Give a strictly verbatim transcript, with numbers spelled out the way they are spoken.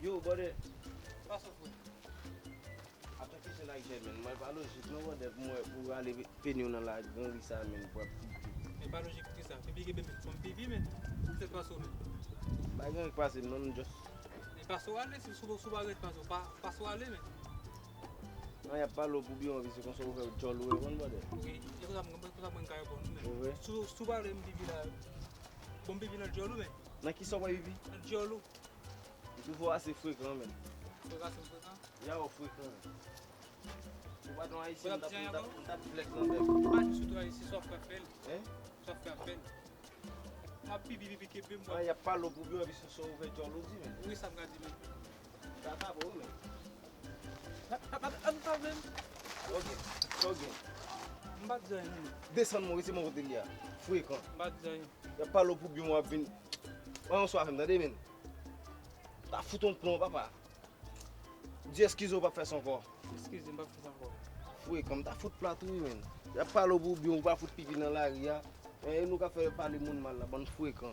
Yo, brother. Pase frè. Ap tanke se la jè, men. Mwen pa lojik non, brother, pou mwen, pou ale peni w nan la gran ri sa, men, pou ap pipi. Men pa lojik poukisa? Pipi gen men, fò m pipi, men. Sa k pase w, men? Pa gen anyen k pase m non, m just. Men pase w ale, si sou, sou pa ret pase w, pa, pase w ale, men. Nan y ap pale w pou byen, wi, se konsa w fè djòl ou, e konn, brother. Wi, e konsa m, konsa mwen ka reponn ou, men. Ou vre? Sou, sou pale m pipi la. Bon, m pipi nan djòl ou, men. Nan kisa w pral pipi? Nan djòl ou. Ou twouve w ase frekan, men. Frekan, se frekan. Ya, w frekan. Ou pa t yon ayisyen, m t ap, m t ap, m t ap flèk nan bèk. Pa di sou tou ayisyen, sa w ap fè apèl. Hein? Sa w ap fè apèl. M ap pipi, pipi, kenbe m. An, y ap pale w pou byen, epi sou sa w fè djòl ou di, men. Wi, sa m ka di, men. Sa ka bon, men. Sa, sa, sa, sa, sa, men. Ok, ok. M pa di anyen, non. Desann mwen, rete mwen kote li a. Frekan. M pa di anyen. Y ap pale w pou byen, w ap vin. Mwen yon swa fè m, tande, men. Ta fout yon plon, papa. Di eskize w p ap fè sa ankò. Eskize, m p ap fè sa ankò. Frekan, m ta fout plat ou, wi, men. Y ap pale w pou byen, ou pa fout pipi nan lari a. E nou ka fè pale moun mal la, bann frekan.